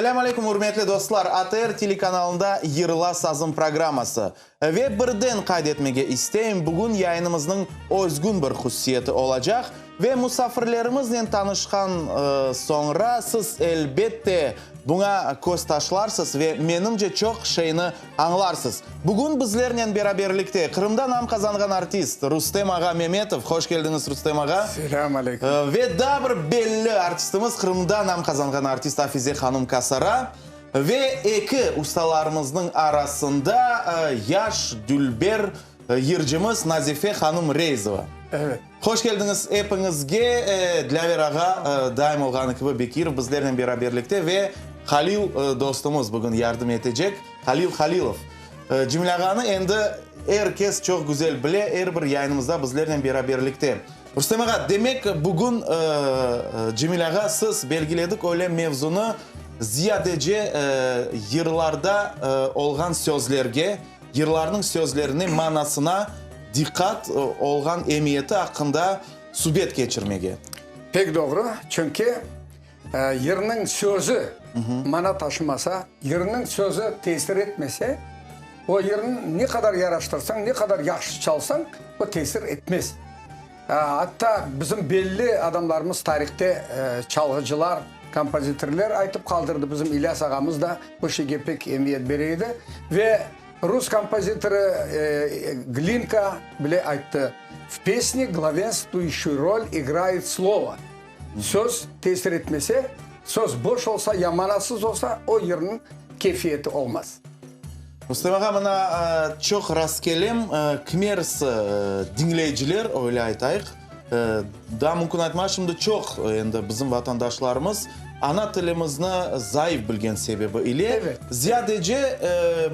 Selâm aleyküm, ürmetli dostlar! ATR telekanalında Yırla sazım programması. Ve birden qayd etmege isteyim, bugün yayınımıznıñ özgün bir hususiyeti olacaq ve musafirlerimiznen tanışqan soñra siz, elbette, buña köz taşlarsız ve, menimce, çoq şeyni añlarsız. Bugün bizlernen beraberlikte Qırımda nam qazanğan artist Rustem ağa Memetov. Hoş keldiñiz, Rustem ağa. Selâm aleyküm. Ve daa bir belli artistimiz, Qırımda nam qazanğan artist Afize hanım Kasara. Ve eki ustalarımıznıñ arasında yaş, dülber yırcımız Nazife hanım Reizova. Evet. Hoş keldiñiz epiñizge, Dilâver ağa, daim olğanı kibi Bekirov bizlernen beraberlikte ve Halil dostumız bugün yardım etecek, Halil Halilov. Cemil ağanı endi er kes çoq güzel bile, er bir yayınımızda bizlernen beraberlikte. Rustem ağa, demek, bugün, Cemil ağa, siz belgiledik öyle mevzunı, ziyadece yırlarda olğan sözlerge, yırlarnıñ sözlerine, manasına diqqat olğan emiyeti aqqında subet keçirmege. Pek doğru, çünki yırnıñ sözü mana taşımasa, yırnıñ sözü tesir etmese, o yırnı ne qadar yaraştırsañ, ne qadar yahşı çalsañ, o tesir etmez. Atta bizim belli adamlarımız tarihte çalğıcılar, kompozitorler aytıp qaldırdı, bizim İlyas ağamız da bu şeyge pek emiyet bere edi ve rus kompozitorı Glinka bile ayttı, V pesne glavenstvuyuşçuyu rol igraet slovo. Söz tesir etmese, söz boş olsa ya manasız olsa, o yırnıñ keyfiyeti olmaz. Rustem ağa, mına çoq rastkelem, kimersi diñleyiciler, öyle aytayıq, daa mümkün aytmağa, şimdi çoq endi bizim vatandaşlarımız ana tilimizni zayıf bilgen sebebi ile ziyadece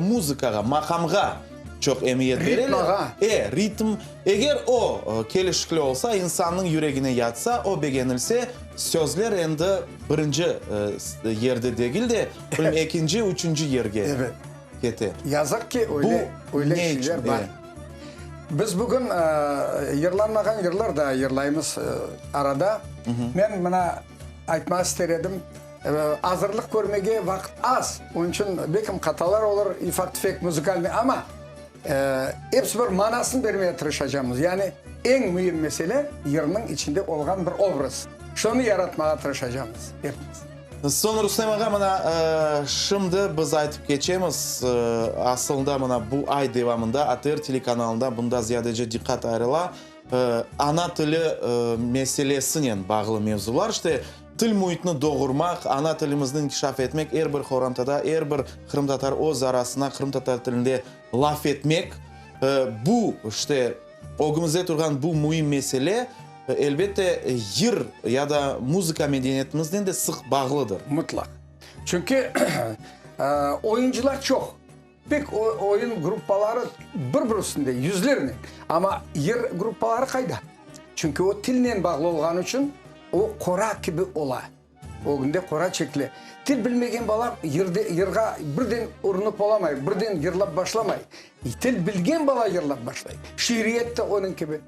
muzıkağa, maqamğa çoq emiyet bereler. Ritmağa. E, ritm. Eger o kelişikli olsa, insannıñ yüregine yatsa, o begenilse, sözler endi birinci yerde degil de, bilmem, ekinci, üçünci yerge kete. Yazıq ki, öyle, öyle şeyler bar. Biz bugün yırlanmağan yırlar da yırlaymız arada. Men mına aytmağa ister edim, azırlıq körmege vaqıt az, onıñ içün belkim hatalar olur, ufaq-tüfek muzıkalnıy, amma Episi bir manasını bermege tırışacamız. Yani eñ müim mesele, yırnıñ içinde olğan bir obraz. Şonı yaratmağa tırışacamız epimiz. Soñ, Rustem ağa, mına şimdi biz aytıp keçemiz, asılında mına bu ay devamında ATR telekanalında bunda ziyadece diqqat ayırıla, ana tili meselesinen bağlı mevzular. İşte, til müitini doğurmaq, ana tilimizni inkişaf etmek, er bir qorantada, er bir qırımtatar öz arasına qırımtatar tilinde laf etmek, bu, işte, ögümizde turğan bu müim mesele, elbette, yır ya da muzıka medeniyetimiznen de sıq bağlıdır. Mıtlaq. Çünki oyuncılar çoq. Pek oyun gruppaları bir-bir üstünde, yüzlernen. Amma yır gruppaları qayda? Çünki o tilnen bağlı olğanı içün o qora kibi ola. Ögünde qora çekile. Til bilmegen bala yırğa birden urunıp olamay, birden yırlap başlamay. Til bilgen bala yırlap başlay. Şiiriyet de onıñ kibi.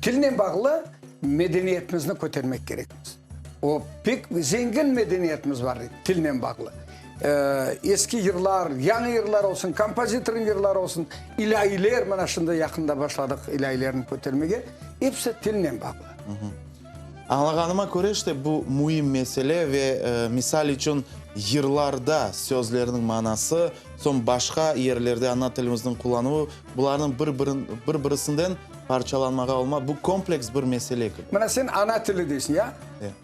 Tilnen bağlı medeniyetimizni kötermek kerekmiz. O, pek zengin medeniyetimiz bar tilnen bağlı. Eski yırlar, yañı yırlar olsun, kompozitornıñ yırları olsun, ilâiler, mına şimdi yaqında başladıq ilâilerni kötermege, episi tilnen bağlı. Añlağanıma köre, işte bu müim mesele ve, misal içün, yırlarda sözlerniñ manası, soñ başqa yerlerde ana tilimizniñ qullanuvı, bularnıñ bir-birisinden parçalanmağa olmaz, bu kompleks bir mesele kibi. Mına sen ana tili deysiñ, ya?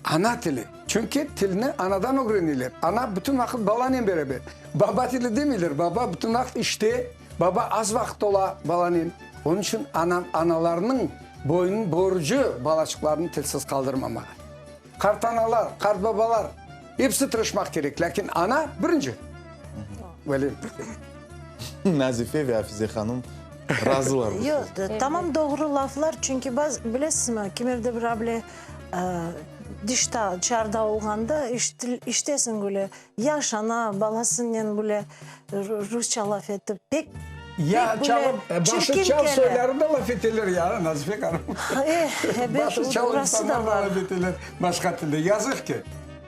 Ana tili. Çünki tilni anadan ögreneler. Ana bütün vaqıt balanen beraber. Baba tili demeyler, baba bütün vaqıt işte, baba az vaqıt ola balanen. Onıñ içün ana, analarnıñ boynun borcu balaçıqlarını tilsiz qaldırmamağa. Qartanalar, qartbabalar, episi tırışmaq kerek, lâkin ana birinci. Böyle. Nazife ve Afize hanım razılar bu Yoq, tamam doğru laflar, çünki baz, bilesizmi, kimerde bir able dışta, dışarıda olğanda işitesiñ böyle, yaş ana balasınen böyle rusça laf etip, pek Ya çalıp, başı çal soyları da laf eteler ya, Nazife hanım. Eh, ebet, Başı çal orası da insanlar da bar. laf eteler başqa tilde. Yazıq ki.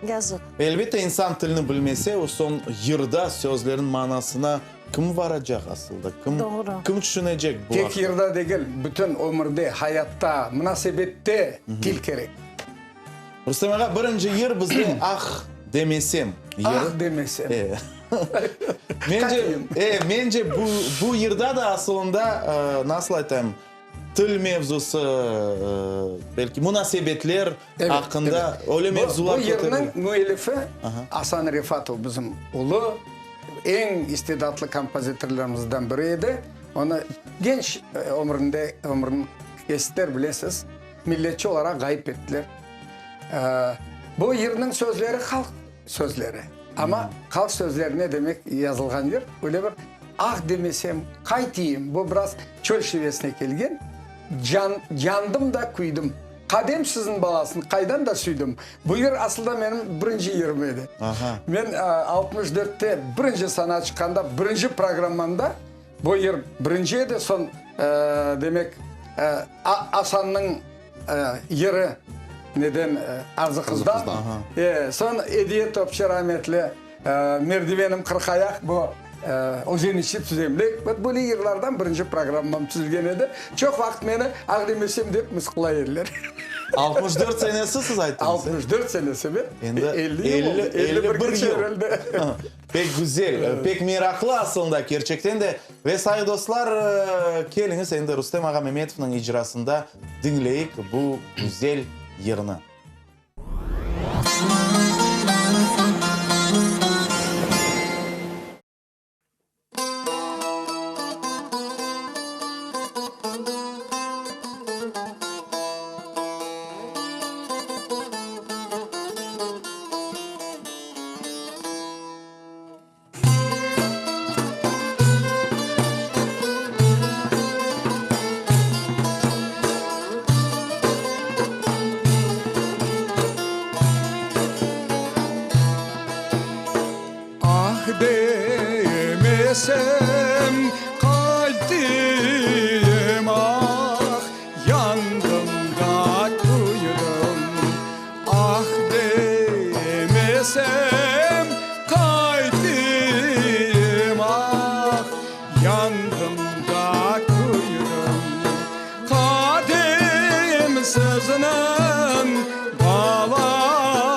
Yazıq. Elbette, insan tilni bilmese, o soñ yırda sözlerniñ manasına kim varacaq asılda, kim Doğru. kim tüşünecek bu Tek aqta? yırda degil, bütün ömürde, hayatta, munasebette til kerek. Rustem ağa, birinci yır bizde Ah demesem yırı. Ah demesem. E. Mence, Qatiyim. e, mence bu, bu yırda da asılında, nasıl aytayım, Til mevzusı, belki munasebetler aqqında öyle mevzular köterile. Bu yırnıñ müellifi Asan Refatov, bizim ulu, eñ istidatlı kompozitorlarımızdan biri edi. Onı genç ömründe, ömrüni kestiler, bilesiz, milletçi olaraq ğayıp ettiler. Bu yırnıñ sözleri halq sözleri. Amma halq sözleri ne demek yazılğan yır, öyle bir Ah demesem, qaytayım, bu biraz çöl şivesine kelgen, can, yandım da küydim, qadem siziñ balasını qaydan da süydim. Bu yır asılda menim birinci yırım edi. Men 64-te birinci sanağa çıqqanda, birinci programmamda bu yır birinci edi, soñ, demek, Asannıñ yırı neden Arzı qızdan, soñ Ediye Topçı rametli Merdivenim qırqayaq bu Özen içi tüzemlik, vot böyle yırlardan birinci programmam tüzülgen edi. Çoq vaqıt meni Ah demesem dep mısqılay ediler. 64 senesi siz ayttıñız? 64 senesi, ebet. Endi 50 yıl oldı, 51 keçirildi. Pek güzel, pek meraqlı aslında, kerçekten de. Ve sayı dostlar, keliñiz endi Rustem ağa Memetovnıñ icrasında diñleyik bu güzel yırnı. Ah demesem, qaytayım, ah, yandım da küydim. Ah demesem, qaytayım, ah, yandım da küydim. Qadimsizniñ balasını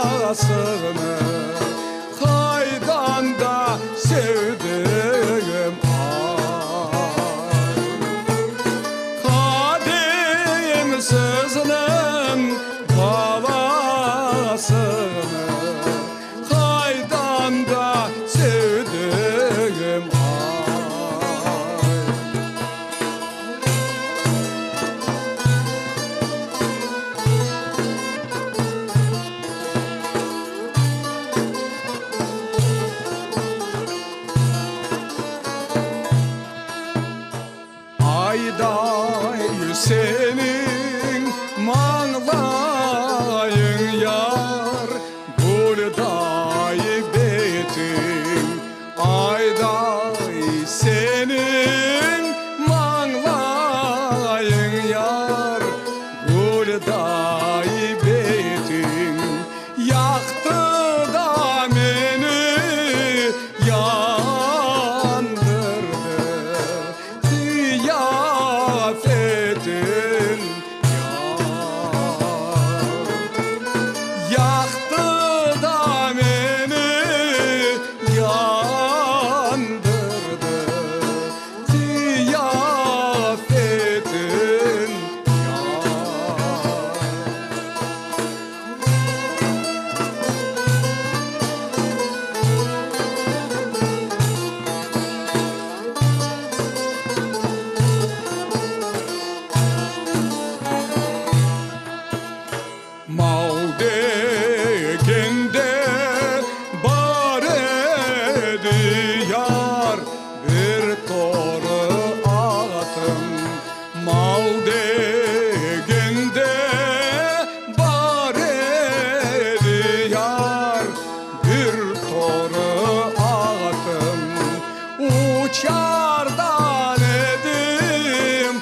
qaydan da sevdim, ah. Qadimsizniñ balasını qaydan da sevdim, ay. Ayday seniñ mañlayıñ, yar, gülday betiñ. Ayday seniñ mañlayıñ, yar, gülday betiñ. Yaqtı da meni yandırdı qıyafetiñ, yar. Yaqtı da meni yandırdı qıyafetiñ, yar. Mal degende bar edi, yar, bir torı atım. Mal degende bar edi, yar, bir torı atım. Uçardan edim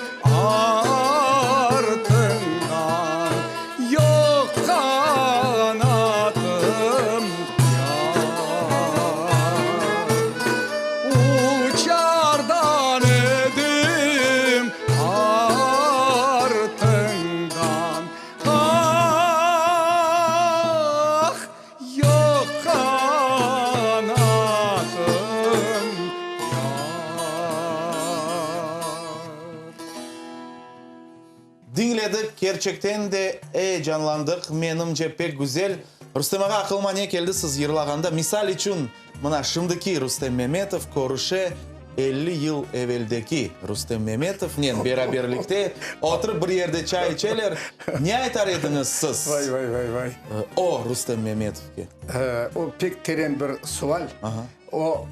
artından, yoq qanatım. Diñledik, kerçekten de eyecanlandıq, menimce pek güzel. Rustem ağa, aqılıma ne keldi siz yırlağanda, misal içün, mına şimdiki Rustem Memetov körüşe 50 yıl eveldeki Rustem Memetovnen beraberlikte oturıp bir yerde çay içeler, ne aytar ediñiz siz Vay, vay, vay, vay. o Rustem Memetovke? O pek teren bir sual. O,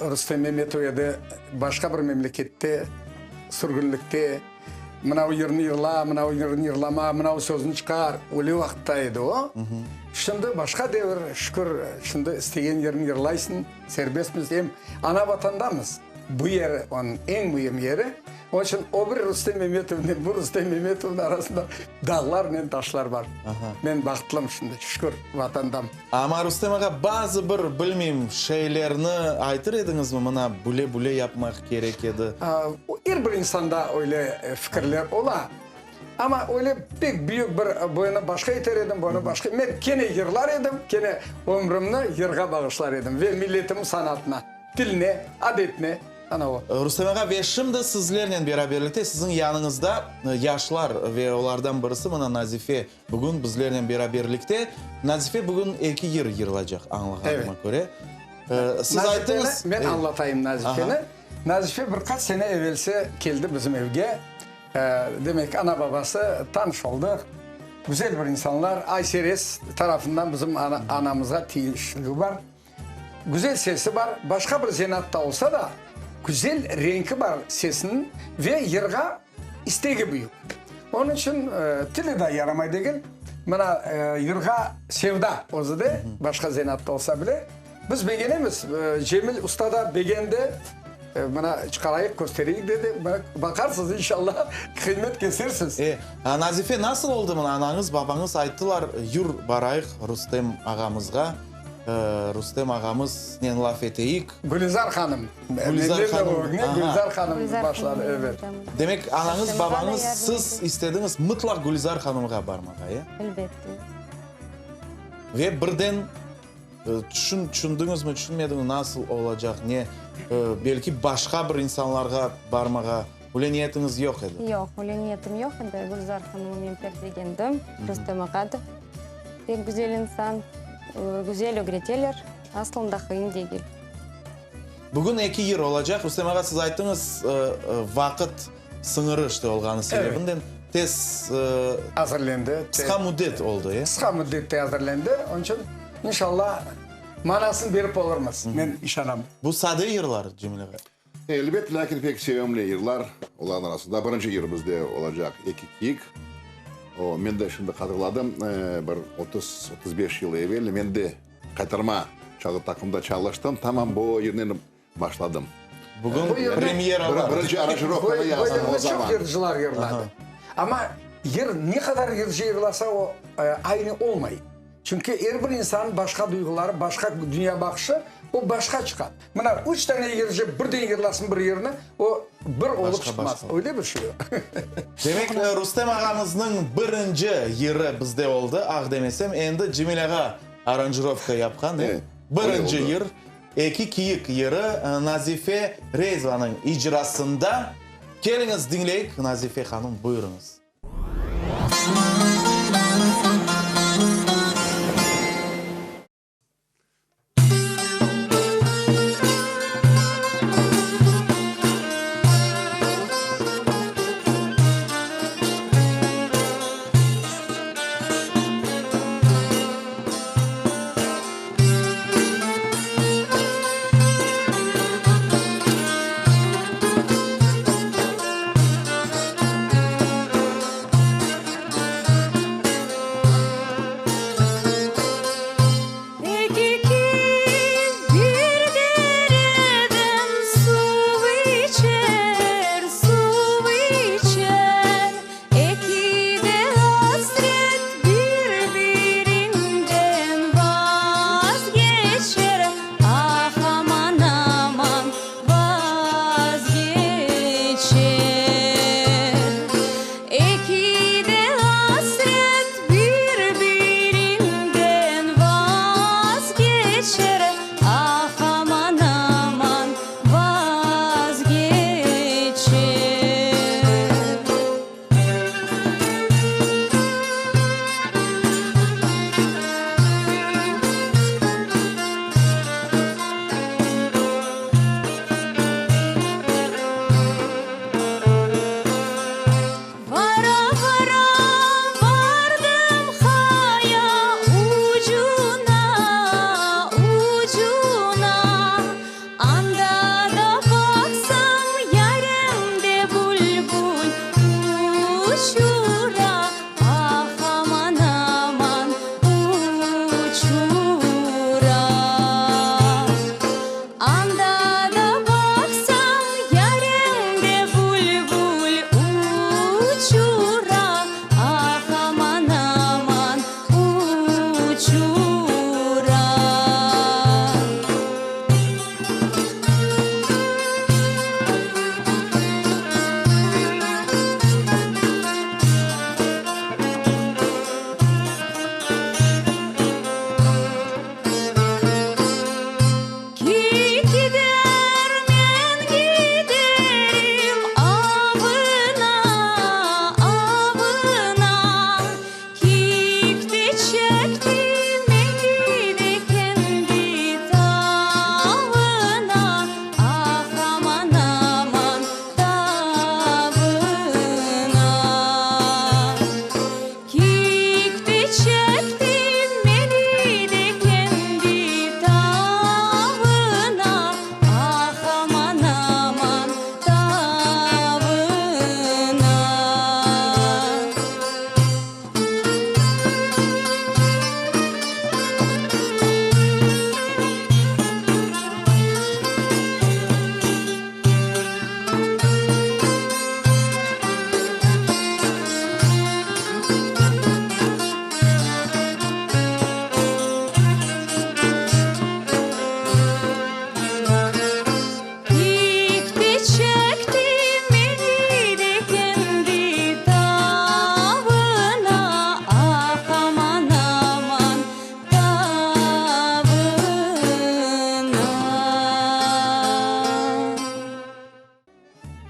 Rustem Memetov edi başqa bir memlekette, sürgünlikte. Mına o yırnı yırla, mına o yırnı yırlama, mına o sözni çıqar. Öyle vaqıtta edi o. Şimdi başqa devir, şükür, şimdi istegen yırnı yırlaysıñ, serbestmiz. Em ana Vatandamız. Bu yeri onıñ eñ müim yeri. Onıñ içün o bir Rustem Memetovnen bu Rustem Memetovnıñ arasında dağlarnen taşlar bar. Men bahtlım şimdi, şükür, Vatandam. Amma, Rustem ağa, bazı bir, bilmeyim, şeylerni aytır ediñizmi, mına, büle-büle yapmaq kerek edi? Er bir insanda öyle fikirler ola. Amma öyle pek büyük bir, bunı başqa eter edim, bunı başqa, men kene yırlar edim, kene ömrümni yırğa bağışlar edim ve milletimin sanatına, tiline, adetine. Ana o. Rustem ağa, ve şimdi sizlernen beraberlikte siziñ yanıñızda yaşlar ve olardan birisi mına Nazife Bugün bizlernen beraberlikte Nazife bugün eki yır yırlacaq, añlağanıma köre. Siz ayttıñız. Men añlatayım Nazifeni. Nazife bir qaç sene evelsi keldi bizim evge. Demek, ana-babası tanış oldıq. Güzel bir insanlar. Ayseres tarafından bizim anamızğa tiyişligi bar. Güzel sesi bar. Başqa bir zenatta olsa da, güzel renki bar sesiniñ ve yırğa istegi büyük. Onıñ içün tili da yaramay degil. Mına, yırğa sevda özü de, başqa zenatta olsa bile. Biz begenemiz. Cemil usta da begendi. Mına, çıqarayıq, köstereyik dedi. Baqarsız, inşallah, qıymet kesersiz. E, Nazife, nasıl oldı mına, anañız, babañız ayttılar, yür, barayıq Rustem ağamızğa. Rustem ağamıznen laf eteyik. Gülizar hanım. Gülizar hanım. Gülizar hanım başladı, evet. Demek, anañız, babañız, siz istediñiz mıtlaq Gülizar hanımğa barmağa, ya? Elbette. Ve birden tüşün, tüşündiñizmi, tüşünmediñizmi, nasıl olacaq, ne, belki başqa bir insanlarğa barmağa, öyle niyetiñiz yoq edi? Yoq, öyle niyetim yoq edi. Gülizar hanımı men pek begendim, Rustem ağa da. Pek güzel insan, güzel ögreteler, aslında qıyın degil. Bugün eki yır olacaq. Rustem ağa, siz ayttıñız, vaqıt sıñırı işte olğanı sebebinden tez azırlandı. Qısqa müddet oldı, e? Qısqa müddette azırlandı. Onıñ içün, inşallah, manasını berip olurmız, men işanam. Bu sade yırlar, Cemil ağa. Elbet, lâkin pek sevimli yırlar olarnıñ arasında. Birinci yır bizde olacaq Eki kiyik. O, men de şimdi hatırladım, bir 30, 35 yıl evel men de qaytarma çalğı taqımda çalıştım. Tamam bu yırnen başladım. Bugün premyera bar. Birinci aranjirovkanı yazdım o zaman. Bu yırnı çoq yırcılar yırladı. Amma yır ne qadar yırcı yırlasa, o, aynı olmay. Çünki er bir insannıñ başqa duyğuları, başqa dünyabaqışı, o başqa çıqa. Mına, üç tane yırcı birden yırlasın bir yırnı, o bir olıp çıqmaz. Öyle bir şey o. Demek, Rustem ağamıznıñ birinci yırı bizde oldı, ah demesem, endi Cemil ağa aranjirovka yapqan, e? Birinci yır, Eki kiyik yırı Nazife Reizovanıñ icrasında. Keliñiz, diñleyik, Nazife hanım, buyurıñız.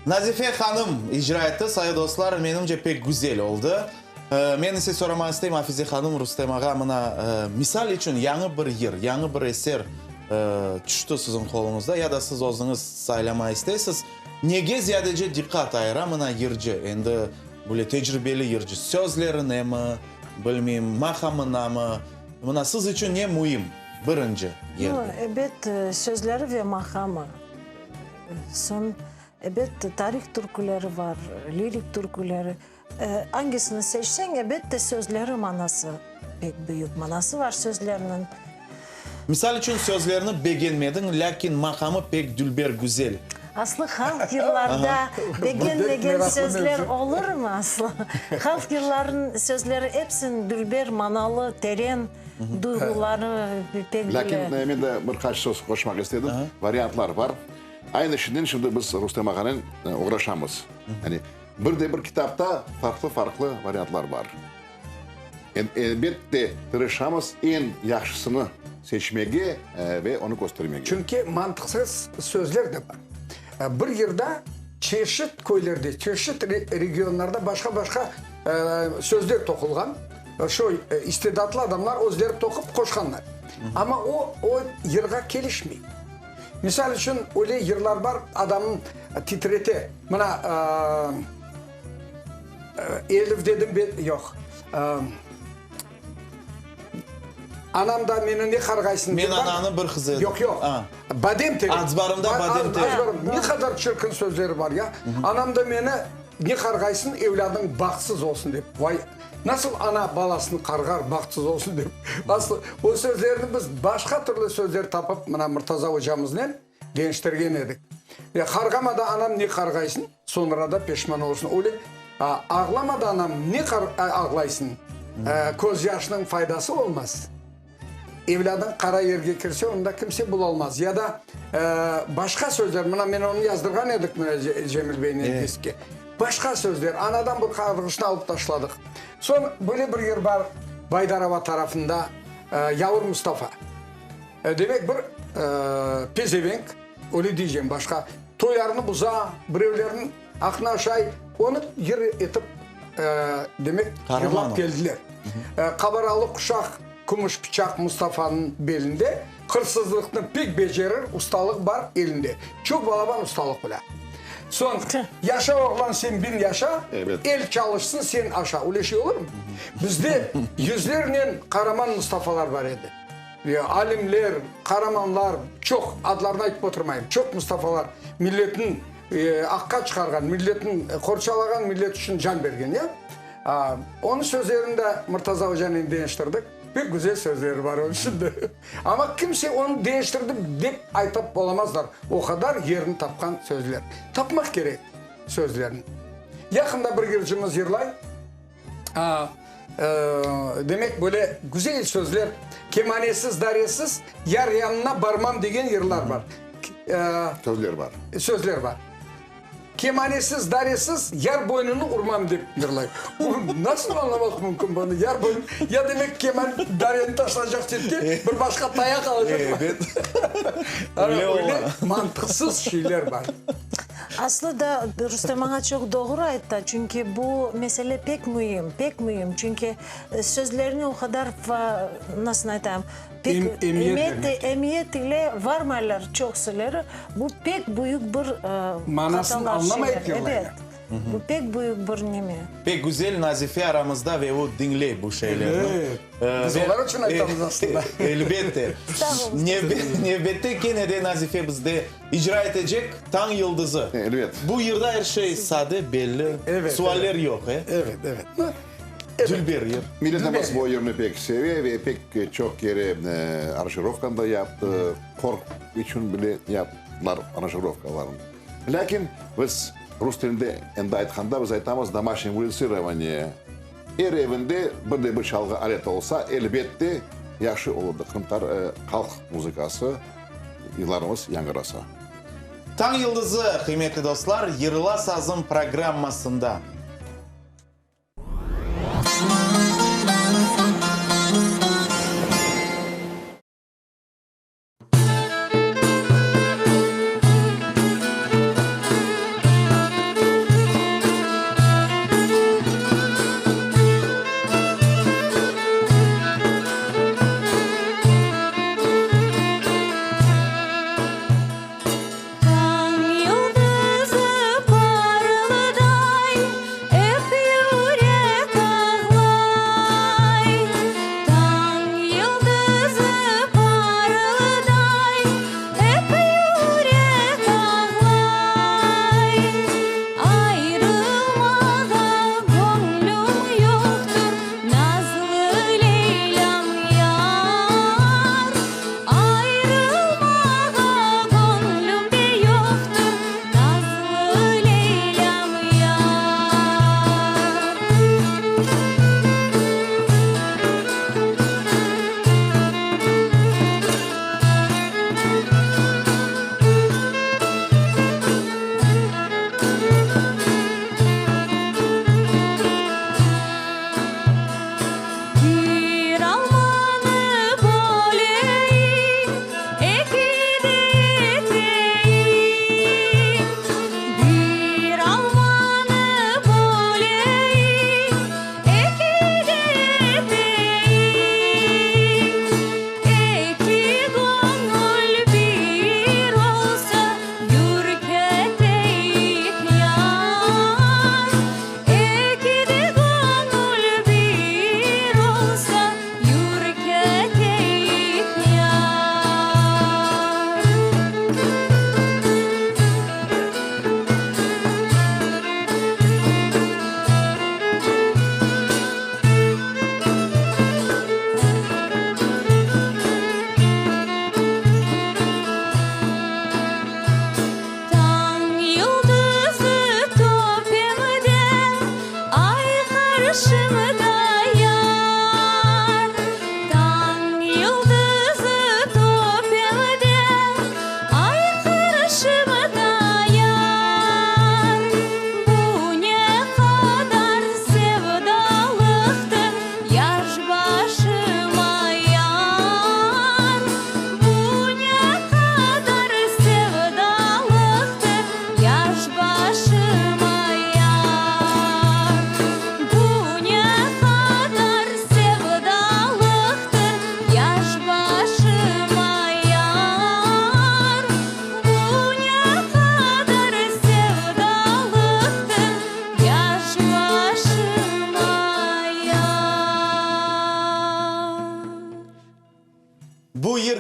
Nazife hanım icra etti, sayı dostlar, menimce pek güzel oldı. Men ise soramaq isteyim, Afize hanım, Rustem ağa, mına, misal içün yañı bir yır, yañı bir eser tüşti siziñ qoluñızda ya da siz özüñiz saylama isteysiz, nege ziyadece diqqat ayıra mına yırcı, endi böyle tecribeli yırcı, sözlerinemi, bilmeyim, maqamınamı, mına siz içün ne müim birinci yerde? Ebet, sözleri ve maqamı. Soñ, ebet, tarih türküleri bar, lirik türküleri. Angisini seçseñ, ebette, sözleri manası pek büyük manası bar sözlerniñ. Misal içün, sözlerini begenmediñ, lâkin maqamı pek dülber, güzel. Aslı halq yırlarda begenmegen sözler olurmı, aslı? Halq yırlarınıñ sözleri epsiniñ dülber, manalı, teren duyğuları pek bile. Lâkin men de bir qaç söz qoşmaq istedim. Variantlar bar. Aynı şeynen şimdi biz Rustem ağanen oğraşamız. Yani bir de bir kitapta farqlı-farqlı variantlar bar. Elbet de, tırışamız eñ yahşısını seçmege ve onı köstermege. Çünki mantıqsız sözler de bar. Bir yırda çeşit köylerde, çeşit regionlarda başqa-başqa sözler toqulğan. Şu istidatlı adamlar özleri toqup qoşqanlar. Amma o, o yırğa kelişmey. Misal içün, öyle yırlar bar, adamnı titrete. Mına, Elif dedim ben, yoq. Anam da meni ne qarğaysın? Men ananı bir qız edim. Yoq, yoq. Badem terek. Azbarımda badem terek. Azbarım. Ne qadar çirkin sözleri bar ya. Anam da meni ne qarğaysın, evlâdıñ bahtsız olsun dep. Vay, nasıl ana balasını qarğar bahtsız olsun dep. Aslı, o sözlerni biz başqa türlü sözler tapıp, mına Murtaza ocamıznen deñiştirgen edik. E, qarğama da anam ne qarğaysın, soñra da peşman olursun. Öyle, ağlama da anam ne ağlaysın, köz yaşınıñ faydası olmaz. Evlâdıñ qara yerge kirse, onı da kimse bulalmaz. Ya da başqa sözler, mına men onı yazdırğan edik mına Cemil beynen diskke. Başqa sözler, anadan bir qarğışnı alıp taşladıq. Soñ böyle bir yer bar Baydarava tarafında, Yavur Mustafa. Demek, bir pezevenk, öyle deycem, başqa, toylarnı buza, birevlerniñ aqını aşay, onı yır etip, demek, yırlap keldiler. Qabaralı quşaq, kümüş pıçaq Mustafanıñ belinde, hırsızlıqnı pek becerir, ustalıq bar elinde. Çoq balaban ustalıq bile. Soñ, yaşa oğlan sen biñ yaşa, el çalışsın sen aşa. Öyle şey olurmı? Bizde yüzlernen qaraman Mustafalar bar edi. Alimler, qaramanlar çoq, adlarını aytıp oturmayım, çoq Mustafalar milletniñ aqqa çıqarğan, milletni qorçalağan, millet içün can bergen, ya. Onıñ sözlerini de Murtaza ocanen deñiştirdik. Pek güzel sözleri bar onıñ şimdi. Amma kimse onı deñiştirdim dep aytıp olamazlar, o qadar yerini tapqan sözler. Tapmaq kerek sözlerni. Yaqında bir yırcımız yırlay. Demek, böyle güzel sözler, kemanesiz, daresiz, yar yanına barmam degen yırlar bar. Sözler bar. Sözler bar. Kemanesiz, daresiz, yar boynunı urmam dep yırlay. Nasıl añlamaq mümkün bunı, yar boynun, ya demek keman, dareni taşlaycaq çetke, bir başqa tayaq alacaq. Ebet. Öyle mantıqsız şeyler bar. Aslı da, Rustem ağa çoq doğru aytta, çünki bu mesele pek müim, pek müim, çünki sözlerni o qadar, nasıl aytayım, pek emiyet ile varmaylar çoqsuları, bu pek büyük bir Manasını añlamayıp yırlaylar. Ebet, bu pek büyük bir neme. Pek güzel Nazife aramızda ve o diñley bu şeylerni. Evet. Biz olar içün aytamız aslında. Elbette. Nevbette kene de Nazife bizde icra etecek Tañ yıldızı. Elbet. Bu yırda er şey sade, belli, sualler yoq, e? Evet, evet. Dülber yır. Milletimiz bu yırnı pek seve ve pek çoq kere aranjirovkanı da yaptı, hor içün bile yaptılar aranjirovkalarını. Lâkin biz rus tilinde endi aytqanda biz aytamız domaşneye muzıtsirovaniye. Er evinde bir de bir çalğı aleti olsa, elbette, yahşı olurdı, qırımtatar halq muzıkası yırlarımız yañğırasa. Tañ yıldızı, qıymetli dostlar, Yırla sazım programmasında.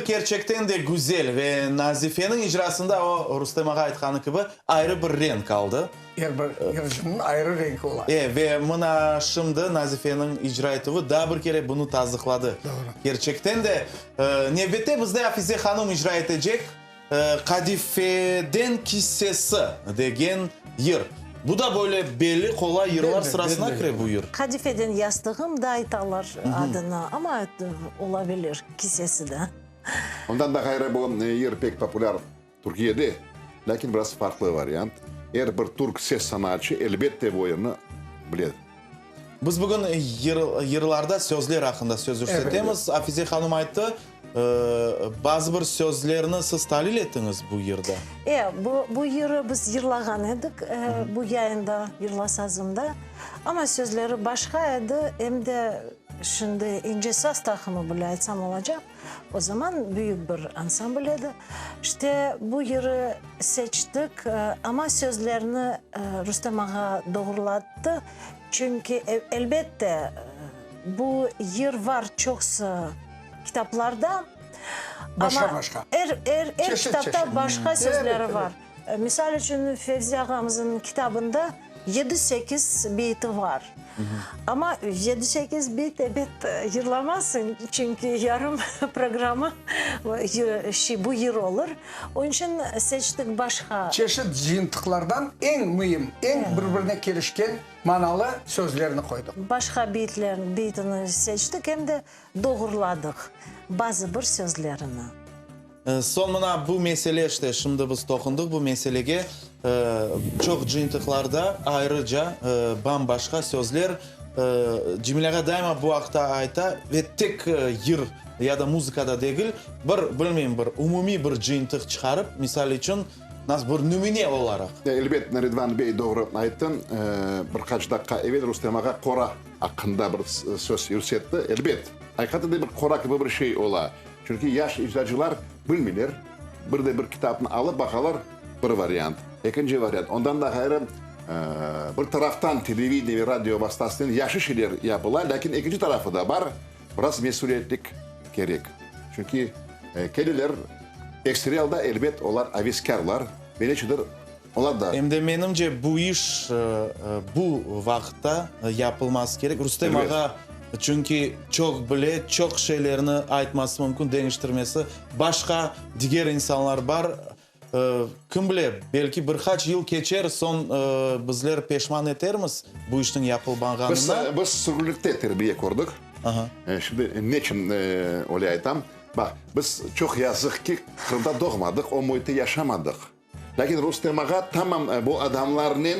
yır kerçekten de güzel ve Nazifeniñ icrasında o, Rustem ağa aytqanı kibi, ayrı bir renk aldı. Er bir yırcınıñ ayrı renki ola. E, ve mına şimdi Nazifeniñ icra etüvi daa bir kere bunı tasdıqladı. Doğru. Kerçekten de, nevbette bizde Afize hanım icra etecek Qadifeden kissesi degen yır. Bu da böyle belli, qolay yırlar sırasına kire bu yır. Qadifeden yastığım da aytalar adını, amma olabilir kisesi de. Ondan da ğayrı bu yır pek populâr Türkiyede, lâkin biraz farqlı variant. Er bir türk ses sanatçı elbette bu yırnı bile. Biz bugün yırlarda sözler aqqında söz yürsetemiz. Afize hanım ayttı, bazı bir sözlerni siz talil ettiñiz bu yırda. E, bu, bu yırı biz yırlağan edik, bu yayında, Yırla sazımda. Amma sözleri başqa edi, em de şimdi İnce saz taqımı bile aytsam olacaq. O zaman büyük bir ansambl edi. İşte, bu yırı seçtik, amma sözlerni Rustem ağa doğrulattı. Çünki, elbette, bu yır var çoqsu kitaplarda, amma er, er, er kitapta başqa sözleri var. Misal içün, Fevzi ağamıznıñ kitabında yedi-sekiz beyiti var. Amma yedi-sekiz beyt, ebet, yırlamazsıñ, çünki yarım programma bu yır olur. Onıñ içün seçtik başqa. Çeşit cıyıntıqlardan eñ müim, eñ bir-birine kelişken manalı sözlerni qoydıq. Başqa beytlerni, beytini seçtik em de doğruladıq bazı bir sözlerini. Soñ mına bu mesele, işte, şimdi biz toqundıq bu meselege, çoq cıyıntıqlarda ayrıca bam-başqa sözler, Cemil ağa daima bu aqta ayta ve tek yır ya da muzıkada degil, bir, bilmeyim, bir umumiy bir cıyıntıq çıqarıp, misal içün, nasıl bir nümüne olaraq. Elbet, Ridvan bey doğru ayttı. Bir qaç daqqa evel Rustem ağa qora aqqında bir söz yürsetti. Elbet, aqiqaten de bir qora kibi bir şey ola. Çünki yaş icracılar bilmeyler, bir de bir kitapnı alıp baqalar, bir variant, ekinci variant, ondan da ğayrı, bir taraftan televideniye ve radio vastasınen yahşı şeyler yapıla, lâkin ekinci tarafı da bar, biraz mesüliyetlik kerek. Çünki keleler, ekseri alda, elbet, olar aveskârlar ve neçündir olar da. Em de menimce, bu iş bu vaqıtta yapılması kerek. Rustem ağa, çünki çoq bile, çoq şeylerni aytması mümkün, deñiştirmesi. Başqa diger insanlar bar, kim bile, belki bir qaç yıl keçer, soñ bizler peşman etermiz bu işniñ yapılmağanına. Biz sürgünlikte terbiye kördik. Şimdi neçün öyle aytam? Baq, biz çoq yazıq ki, Qırımda doğmadıq, o müitte yaşamadıq. Lâkin Rustem ağa tamam bu adamlarnen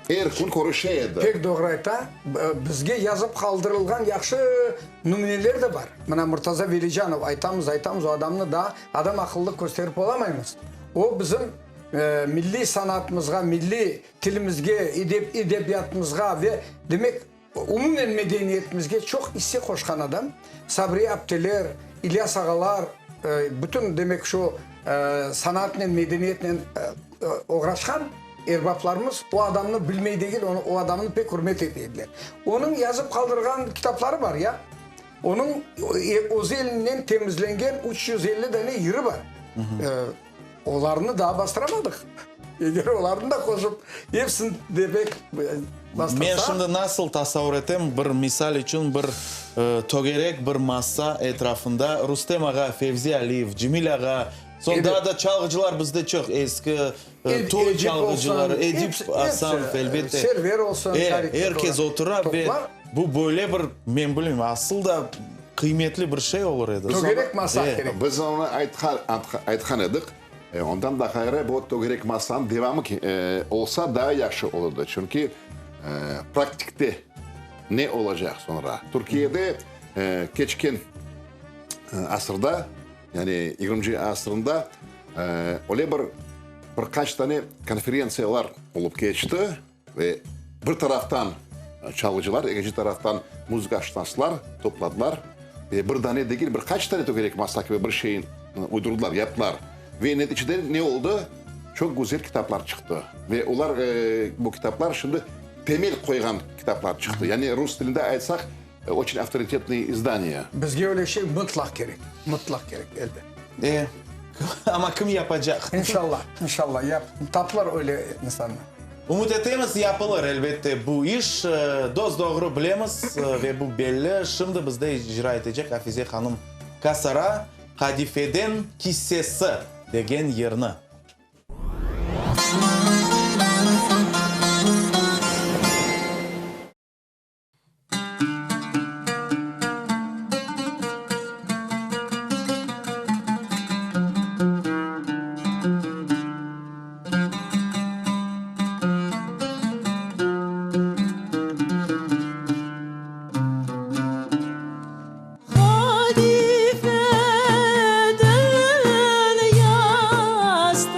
er kün körüşe edi. Pek doğru ayta. Bizge yazıp qaldırılğan yahşı nümüneler de bar. Mına Murtaza Velicanov, aytamız, aytamız, o adamnı daa adam aqıllı kösterip olamaymız. O bizim milliy sanatımızğa, milliy tilimizge, edebiyatımızğa ve, demek, Umumen medeniyetimizge çoq isse qoşqan adam. Sabriye apteler, İlyas ağalar, bütün demek şu sanatnen, medeniyetnen oğraşqan erbaplarımız o adamnı bilmey degil, onı, o adamnı pek ürmet ete ediler. Onıñ yazıp qaldırğan kitapları bar ya. Onıñ özü elinden temizlengen 350 dane yırı bar. Olarnı daa bastıramadıq. Eger olarnı da qoşıp, epsini demek bastırsaq. Men şimdi nasıl tasavur etem, bir misal içün, bir tögerek bir masa etrafında Rustem ağa, Fevzi Aliyev, Cemil ağa, soñ daa da çalğıcılar bizde çoq, eski toy çalğıcıları, Edip Asanov, elbette. Server olsun. Er kes otura ve bu böyle bir, men bilmeyim, asıl da qıymetli bir şey olur edi. Tögerek masa kerek. Biz onı aytqan edik. Ondan da ğayrı, bu tögerek masanıñ devamı olsa daa yahşı olurdı. Çünki praktikte ne olacaq soñra? Türkiyede keçken asırda, yani yigirminci asırında öyle bir bir qaç tane konferentsiyalar olıp keçti. Ve bir taraftan çalğıcılar, ekinci taraftan muzıkaşınaslar topladılar. Ve bir dane degil, bir qaç tane tögerek masa kibi bir şeyin uydurdılar, yaptılar. Ve neticede ne oldı? Çoq güzel kitaplar çıqtı. Ve olar, bu kitaplar şimdi temel qoyğan kitaplar çıqtı. Yani rus tilinde aytsaq, oçün avtoritetnıye izdaniya. Bizge öyle şey mıtlaq kerek, mıtlaq kerek, elbet. E, amma kim yapacaq? İnşallah, inşallah, yap, tapılır öyle insanlar. Ümüt etemiz, yapılır, elbette, bu iş. Dos-doğru bilemiz ve bu belli. Şimdi bizde icra etecek Afize hanım Kasara Qadifeden kissesi degen yırnı. Qadifeden yastıqsız.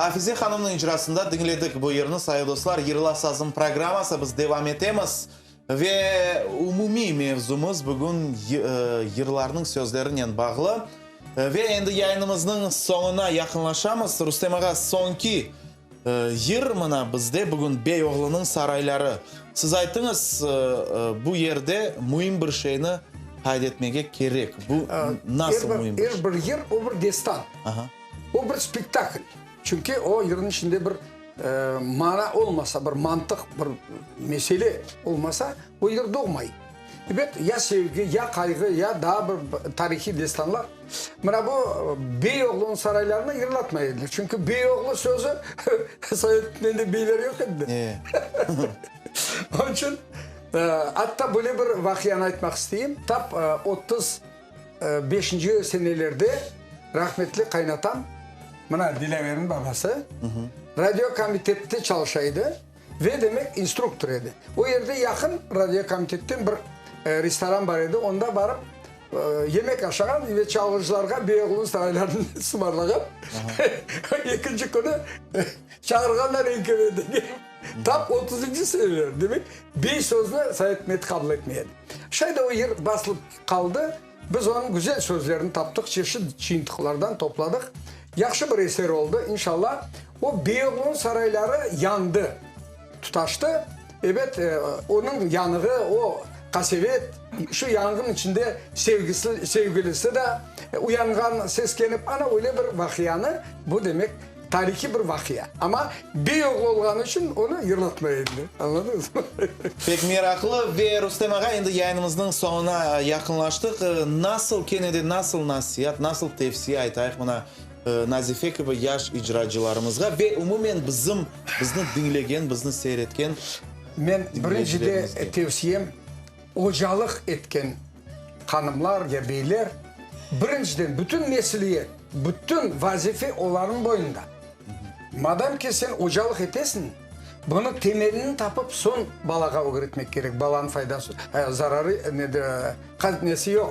Afize hanımnıñ icrasında diñledik bu yırnı, sayğı dostlar. Yırla sazım programması, biz devam etemiz. Ve umumiy mevzumız bugün yırlarnıñ sözlerinen bağlı. Ve endi yayınımıznıñ soñuna yaqınlaşamız. Rustem ağa, soñki yır mına bizde bugün Beyoğlunıñ sarayları. Siz ayttıñız, bu yerde müim bir şeyni qayd etmege kerek. Bu nasıl müim bir şey? Er bir yır, o bir destan. O bir spektakl. Çünki o yırnıñ içinde bir mana olmasa, bir mantıq, bir mesele olmasa, o yır doğmay. Ebet, ya sevgi, ya qayğı, ya daa bir tarihiy destanlar. Mına bu Beyoğlunıñ saraylarını yırlatmay ediler. Çünki Beyoğlu sözü sovet döneminde beyler yoq edi de. Onıñ içün atta böyle bir vaqianı aytmaq isteyim. Tap 35-nci senelerde rahmetli qaynatam, mına Dilâverniñ babası, radiokomitette çalışa edi ve, demek, instruktor edi. O yerde yaqın radiokomitetten bir restoran bar edi, onda barıp yemek aşağan ve çalğıcılarğa Beyoğlunıñ saraylarını sımarlağan. Ekinci künü çağırğanlar NKVD-ge. Tap otuzıncı seneler, demek, bey sözüni Sovet ükümeti qabul etmey edi. Şay da o yır basılıp qaldı. Biz onıñ güzel sözlerini taptıq, çeşit cıyıntıqlardan topladıq. Yahşı bir eser oldı, inşallah. O Beyoğlunıñ sarayları yandı, tutaştı. Ebet, onıñ yanığı, o qasevet, şu yanğın içinde sevgisi, sevgilisi de uyanğan, seskenip, ana öyle bir vaqianı, bu demek, Tarihiy bir vaqia. Amma Beyoğlu olğanı içün onı yırlatmay ediler. Añladıñızmı? Pek meraqlı. Ve Rustem ağa, endi yayınımıznıñ soñuna yaqınlaştıq. Nasıl, kene de nasıl nasiat, nasıl tevsiye aytayıq mına Nazife kibi yaş icracılarımızğa ve umumen bizim, bizni diñlegen, bizni seyir etken Men birincide tevsiyem, ocalıq etken hanımlar ya beyler, birinciden bütün mesüliyet, bütün vazife olarnıñ boyunda. Madam ki sen ocalıq etesiñ, bunı temelini tapıp soñ balağa ögretmek kerek, balanıñ faydası, zararı, nedir, nesi yoq,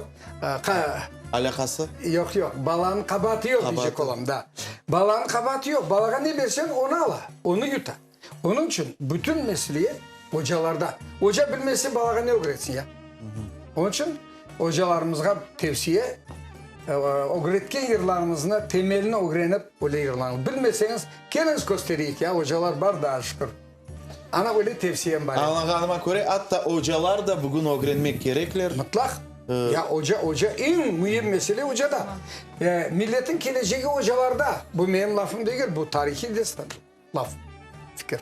Alâqası? Yoq, yoq, balanıñ qabaatı yoq deycek olam, da. Balanıñ qabaatı yoq, balağa ne berseñ, onı ala, onı yuta. Onıñ içün bütün mesüliyet ocalarda. Oca bilmese, balağa ne ögretsin ya? Onıñ içün ocalarımızğa tevsiye, ögretken yırlarıñıznı temelini ögrenip, öyle yırlañız. Bilmeseñiz, keliñiz köstereyik ya, ocalar bar daa şükür. Ana öyle tevsiyem bar. Añlağanıma köre, atta ocalar da bugün ögrenmek kerekler. Mıtlaq. Ya oca, oca, eñ müim mesele ocada. Milletin kelecegi ocalarda. Bu menim lafım degil, bu tarihiy destan. Laf, fikir.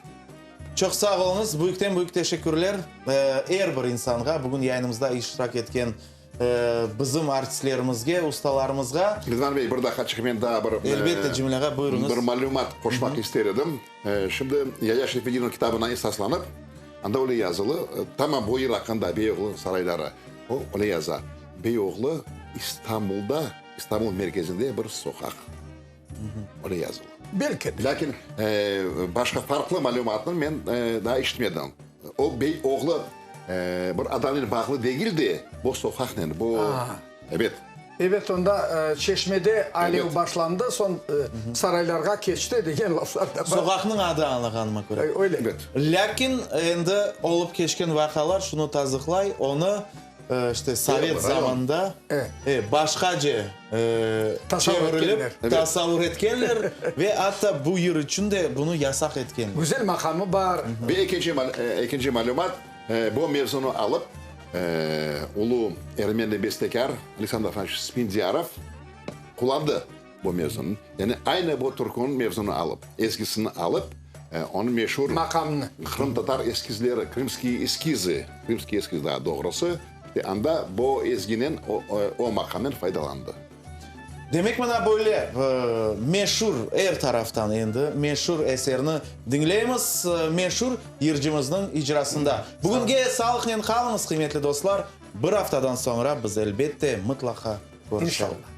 Çoq sağ oluñız, büyükten-büyük teşekkürler er bir insanğa, bugün yayınımızda iştirak etken bizim artistlerimizge, ustalarımızğa. Ridvan bey, bir daqqaçıq men daa bir, Elbette, Cemil ağa, buyurıñız. bir malümat qoşmaq ister edim. Şimdi Yaya Şerfedinovnıñ kitabına esaslanıp, anda öyle yazılı, tamam bu yır aqqında, Beyoğlu sarayları, o öyle yaza, Beyoğlu İstanbulda, İstanbul merkezinde bir soqaq. Öyle yazılı. Belki de. Lâkin başqa farqlı malümatnı men daa işitmedim. O bey oğlu bir adamnen bağlı degil de, bu soqaqnen, bu, ebet. Ebet, onda Çeşmede alev başlandı, soñ saraylarğa keçti degen laflar da bar. Soqaqnıñ adı añlağanıma köre. Öyle. Ebet. Lâkin endi olıp keçken vaqialar şunı tasdıqlay, onı İşte, sovet zamanında başqace çevirilip, tasavur etkenler ve atta bu yır içün de bunı yasaq etkenler. Güzel maqamı bar. Ve ekinci malümat, bu mevzunı alıp, ulu ermeni bestekâr Aleksandr Afanasyevich Spendiarov qullandı bu mevzunı. Yani aynı bu türküniñ mevzunı alıp, ezgisini alıp, onıñ meşur Maqamnı. Qırımtatar eskizleri, Krımskiye eskizı, Krımskiy eskiz daa doğrusı, ve anda bu ezginen, o maqamnen faydalandı. Demek, mına böyle meşur, er taraftan endi meşur eserni diñleymiz, meşur yırcımıznıñ icrasında. Bugünge sağlıqnen qalıñız, qıymetli dostlar, bir aftadan soñra biz, elbette, mıtlaqa körüşerik. İnşallah.